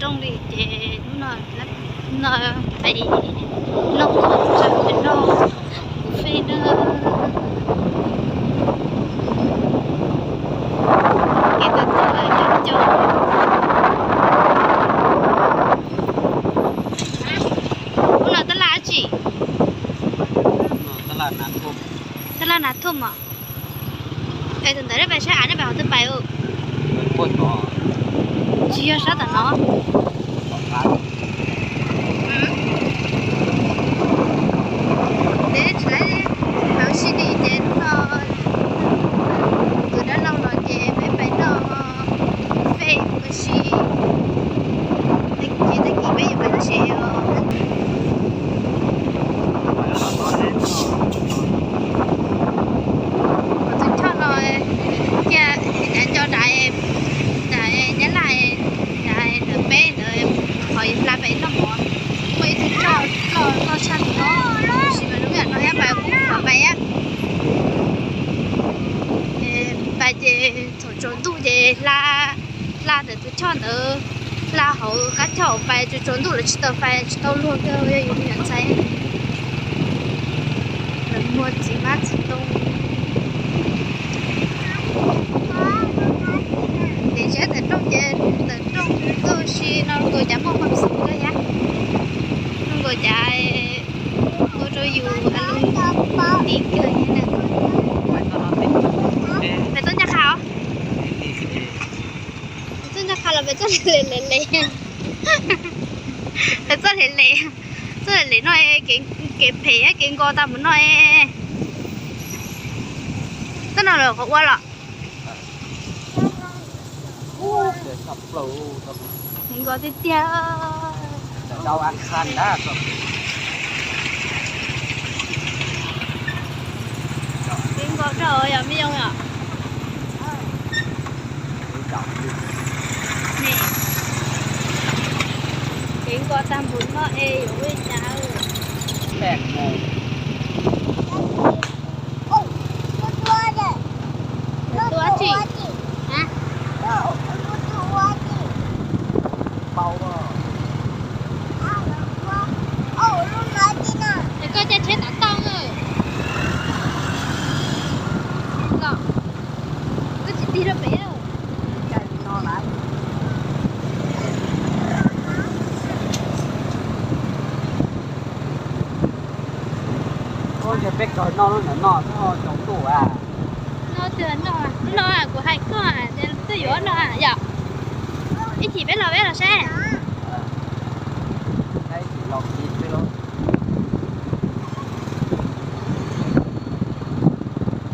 Rooj li ces hnub no, no pais noj qhov tsav pem noj buffet na. Kev tag tag lawm cov cov. Hnub no tab laj dab tsi? Tab laj hnav thuam os. Es thaum ntawd nej pais saib av, nej pais qhov twg pais? Tsis yog sab tom no. Ces tsis lawv hauv si li ces hnub no tus dab laug los ces peb pais noj buffet ua si. Tag kis tag kis peb yuav pais tsev os. Tus choj no kiag, nco dav, dav nyab laj, dav ntawm peb ntawd, qhov hla pais noj mov. Muaj ib tug choj loj tshaj tus no, tab sis mas lub yam no thiab mas kuj pais pais. Pais ces thaum tsaus ntuj ces hla, hla ntawm tus choj ntawd, hla hauv qab choj pais tsaus ntuj lawv tsis tau pais, tsis tau luag kawg, yog yus me nyuam ntxhais. Lawv muag txiv hmab txiv ntoo. Ces sab ntawm rooj ces, ntawm rooj tuaj si no zoo nkaus cas muaj hmab xum kawg thiab. Zoo nkaus cas ua rau yus a lus nti kawg thiab na. Peb txoj ncaj qha os. Peb txoj ncaj qha los peb txoj lem lem. Peb txoj lem lem. Txoj lem lem no, kev phem kev nkos tag mus no. Txoj no lawm qhov ua los? Kev nkos tiag tiag. Kev nkos rau yog me yooj yom. Kev nkos tag npaum no es yuav ua cas? Tua tsi? Es koj caij tsheb tav toj, koj tsis tig rau pem. Peb kawg no, no tsaus ntuj a. No twg no, no kuv hais koj tias twb yuav no yom. Ib chim peb los peb los saib.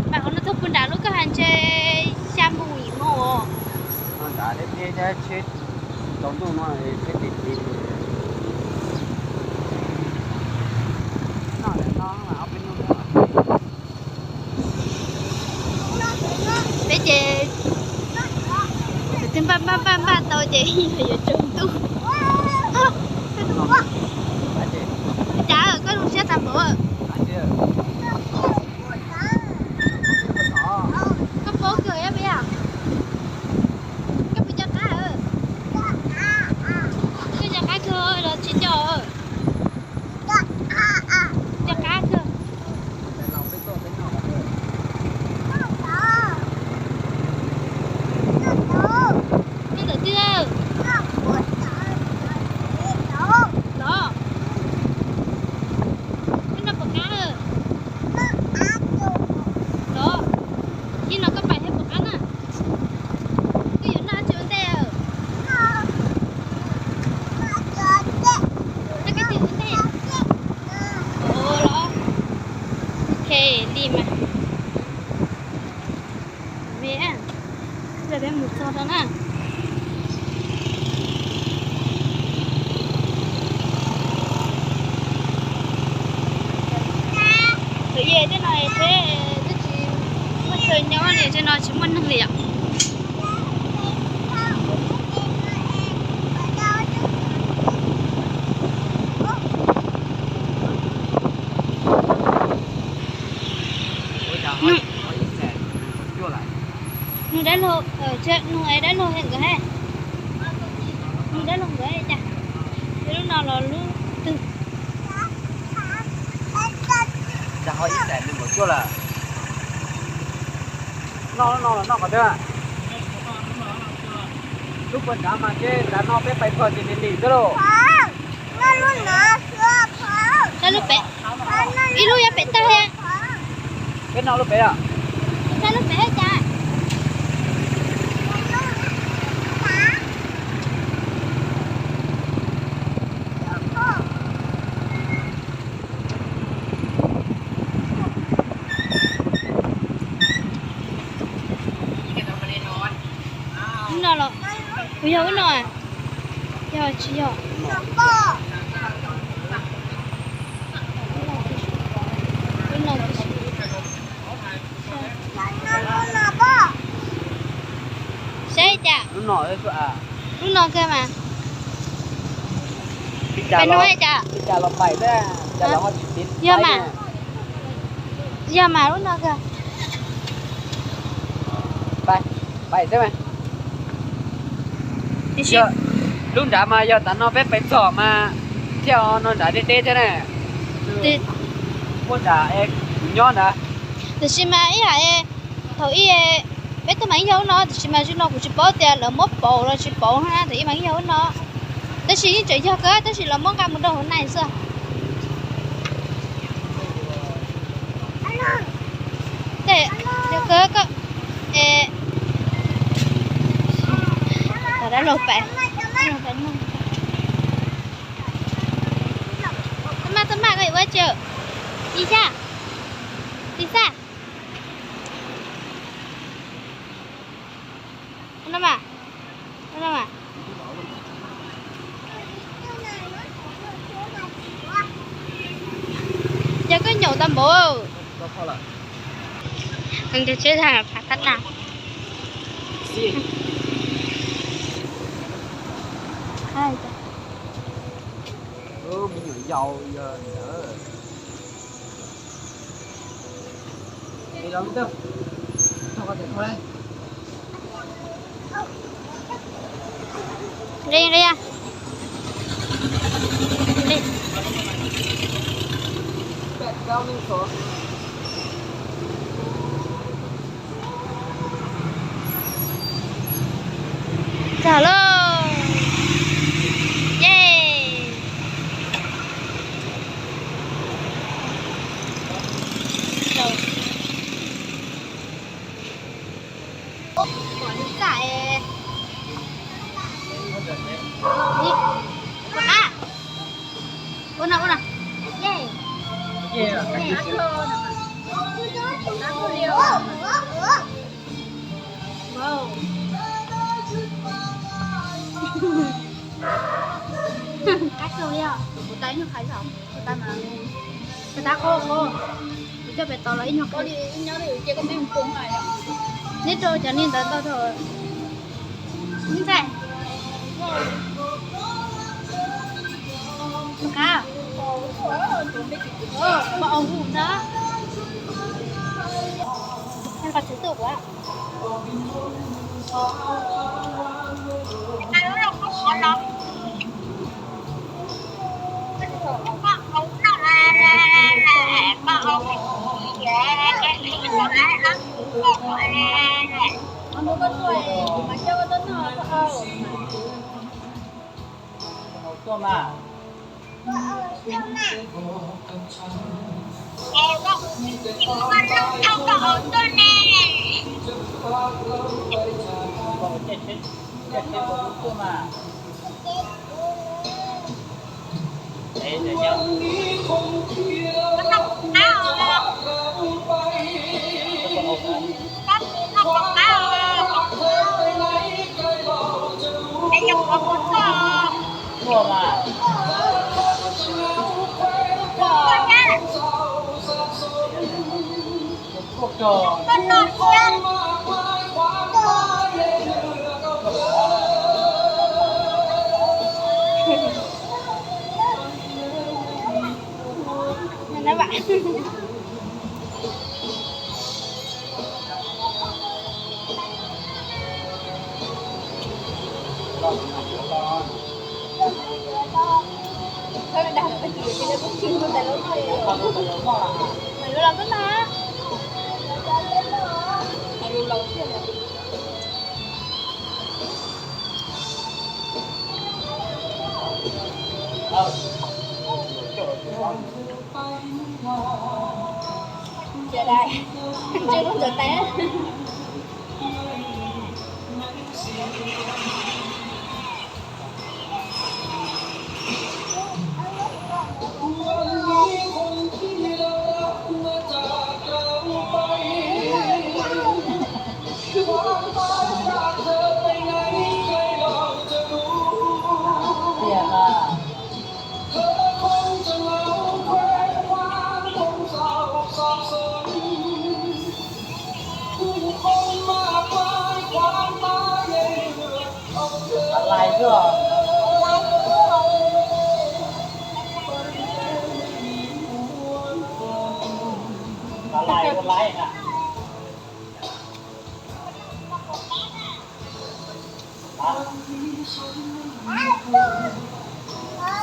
Mas qhov no tuaj puag nram lub koj hais ntshe xya mus yim moo os. Peb ces tus twg npaj npaj npaj npaj tau ces yog yuav tsaus ntuj. Cas koj zoo siab tag npaum. Koj paub kawg ib yam, koj puas coj qab? Koj coj qab kawg los tsis coj? Coj qab kawg. Nyob ntawm twg? Los, nyob no puas qab? Los, ib no koj pais thiab puas qab na? Koj yuav noj tsi ua ntej? Noj kab tis ua ntej. Los, ok li mas. Peb mus txog rau na. Thaum ub tej no twb tsis muaj chaw nyob li, tej no tsis muaj neeg li yom. Nug dab laug, nug dab laug nkawd hab. Ib dab laug nkawd cas, lub no los lub twg? Cas ho ib xees nees nkaum cuaj lawm. Noj lub no los noj qhov twg? Lub puag nrad mas, ces nrad no peb pais txog ces lim lim xwb lauj. Saib lub pem, ib lub nyob pem tag thiab. Peb noj lub pem os. Saib lub pem thiab cas. Lub no los, puas yog lub no? Yog tsis yog? Lub no, saib cas. Lub no kawg mas. Pem no cas. Yog mas, yog mas lub no kawg. Lub nrad mas yog tav no peb pais txog mas thiaj no nrad deb deb thiab na. Puag nrad es kuv nyob nrad. Tiam sis mas ib yam thaum ub peb tuaj mas yeej yog lub no, tiam sis mas zaum no kuv tsis paub tias lawv muab pauv los tsis pauv na, thaum ub mas yeej yog lub no. Tab sis yeej tseem yog kawg, tab sis lawv muab nqa mus rau hauv nais xwb. Yog kawg koj. Tom dab laug pem. Txaj maj, txaj maj koj yuav ua tsi? Ib xya, ib xya. Yog koj nyaum tau npaum. Tsheb phab tag na. Nqi, nqi. Txog lauj. Ye. Ua no, ua no. Ye. Ye. Wow. Qab kawg li os. Kuv tau ib nyuag qhov zog, kuv tau mas, kuv tau qhov qhov, kuv coj pem tau los ib nyuag qhov. Neb rau cov niag ntawd tau rau. Ntxhais. Qab. Pom ua hu ntag. Qhov txhua tus kuv.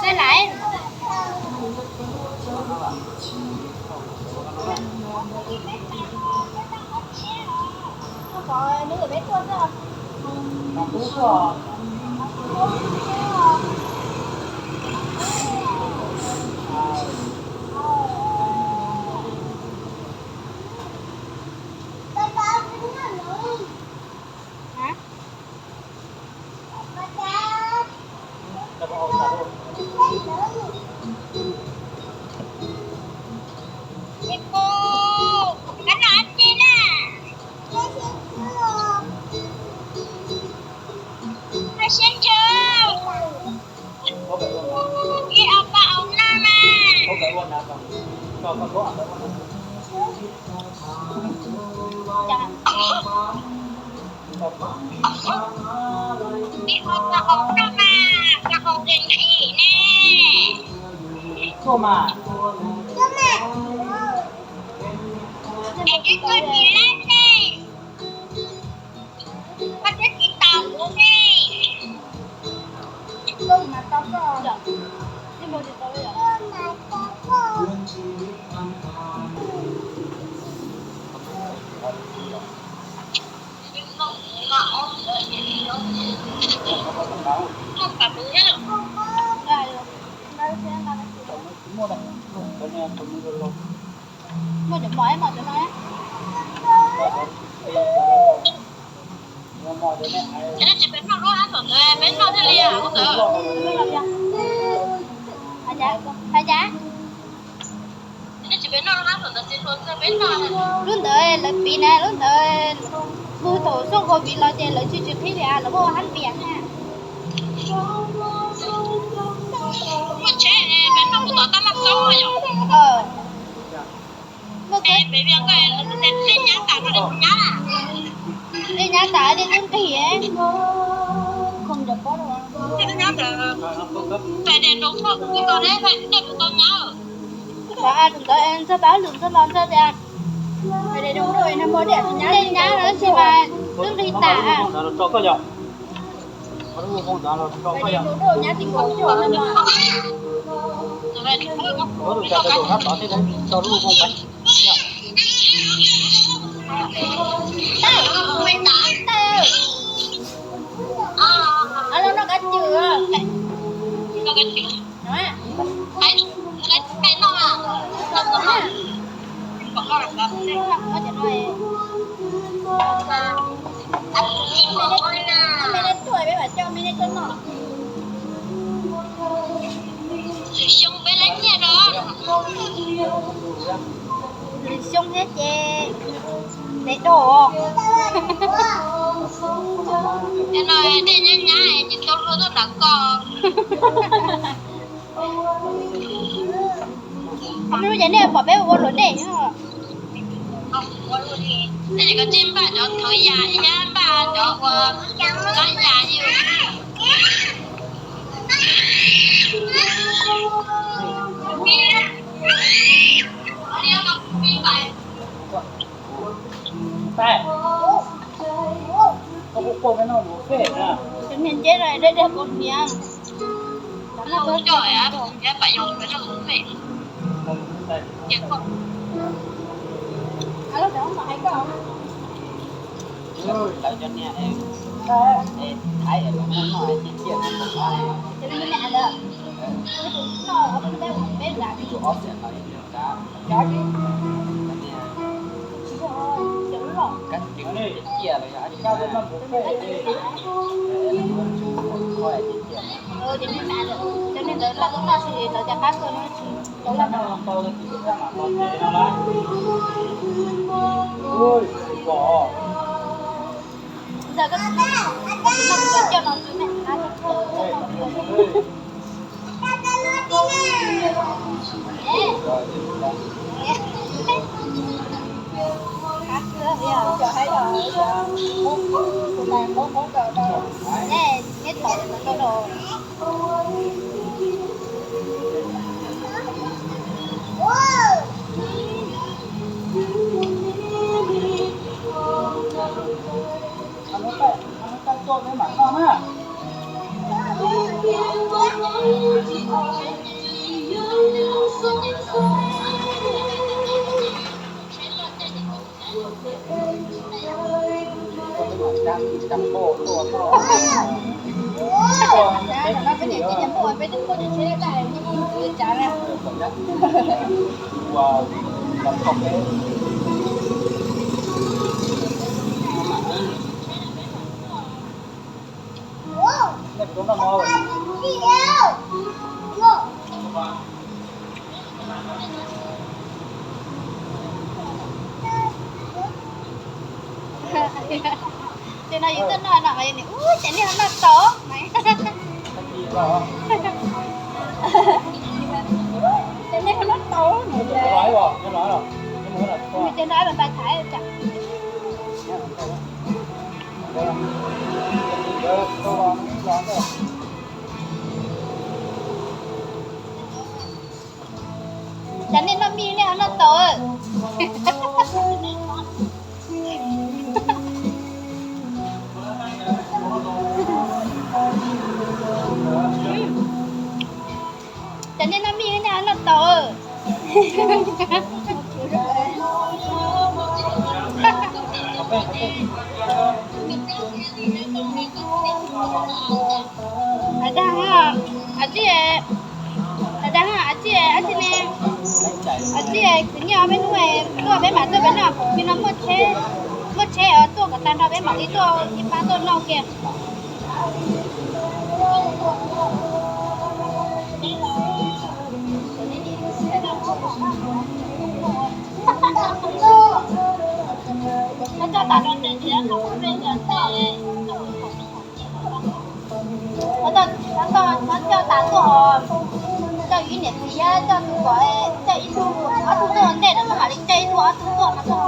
Xếp lại. Không có nước ở bếp tuôn ra. Hả? Ê cô, cái nào ăn chi nè? Hai sen trường. Cái ông bà ông năm nè. Cái ông bà ông năm nè, bà ông Trần Thị nè. Cô mà. Cô mà. Em biết cô chị Lan nè. Bác rất chị tò của đi. Tôi mà tao có. Tôi mà tao có. Muaj cov mov, mov cov no. Peb noj thiaj li, lub ntawd. Hais cas? Lub ntawd lawv piv na, lub ntawd puag thaum xyoo covid los ces lawv tsis tsis qhib li, lawv muab ua hab pias na. Muaj kawg. Dej nyab tas dej tub nqig. Ntxawg pab lwm ntxawg los ntxawg tias, dej nyab no tab sis mas tub nqig tas. Los noj kab cwm. Xyoo peb lab nyiaj rau. Lwm xyoo thiab ces ntev dua. Cov no dej nyab nyab ces tau luaj tuaj nram koj. Lub ces nej pom peb ua luam dej. Tej koj tsis npaj cov thov yam ib yam npaj cov uas kab yam yus. Tus niag nceb no dej dej kuv hniav. Ces no yus tuaj noj no mas yus nim ub ces nej ho noj tau mas. Ces nej ho noj tau no ces no los ntais thaiv cas. Cas nej noj mij nej ho noj tau. Cas nej noj mij nej ho noj tau. Hais dag, hais dag, hais dag, hais dag, hais dag, hais dag ne. Hais dag, khwv nyiaj peb hnub tuaj peb mam tuaj peb noj, nim no muaj tsheb, muaj tsheb tuaj kom tag nrho peb mam li tuaj ib pab tuaj noj kiag. Coj tas tuaj, coj ib niam txiv thiab coj tus kom, coj ib tug ob tug tuaj ntej no, mam li coj ib tug ob tug tuaj no.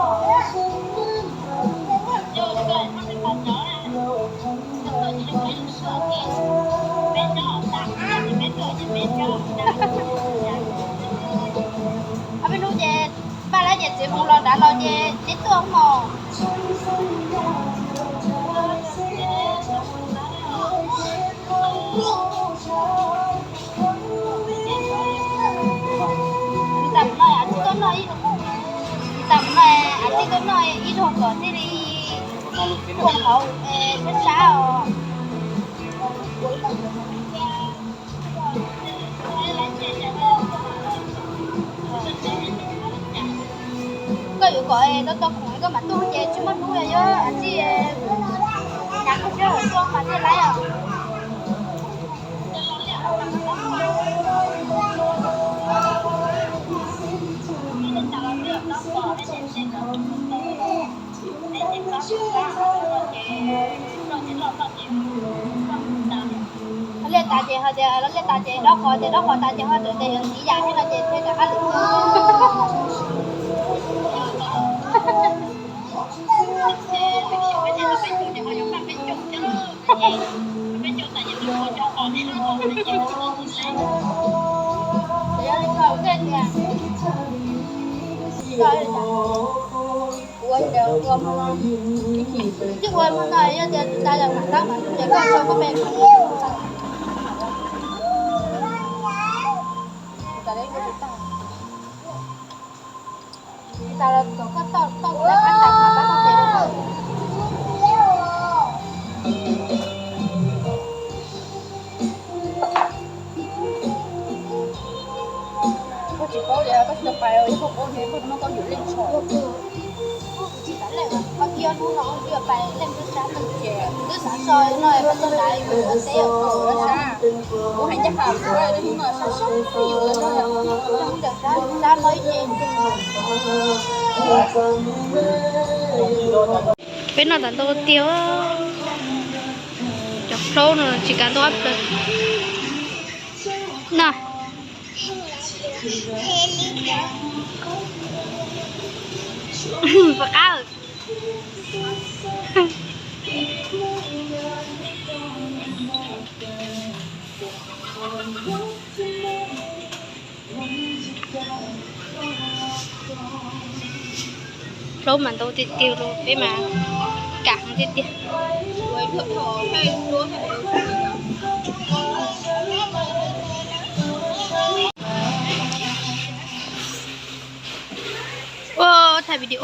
Ob peb hnub ces npaj lawm ces txiv mus los nrad los ces neb tuaj mog. Tam no tsis tuaj noj, tam no tsis tuaj noj ib zaug kom thiaj li ua hauv sab sab os. Koj yuav kom tau tau khoom koj mam tuaj ces tsis muaj hnub yog txij cas koj sij hawm tuaj mas thiaj laib os. Liaj tas ces ho tias liaj tas ces dob qos, ces dob qos tas ces ho tias yuav ntxiv yam thiab no ces thiaj rov qab lwm tus. Ua ces ua hmo no, ib chim twb ua hmo no yog tias tsis tas yog mam tab mas ces koj tso koj pe. Koj tsis paub li, koj tsis tau pais, koj paub li, koj muab koj yuav leej tsho. Kuv tsis xav leej, koj thiab hnub no wb yuav pais leej twg sab leej ces twb xav so no, koj tau lawv yuav ua teb ua sab. Kuv hais ncaj qha kuv hnub no sab sab yus lawm no, sab sab no ib ce. Peb noj tau ntau tiag, cov plaub no tsis kav ntau ab plaws na. Puas qab? Plaub mas ntau tiag tiag li, peb mas kam heev tiag tiag. Ua thaij video.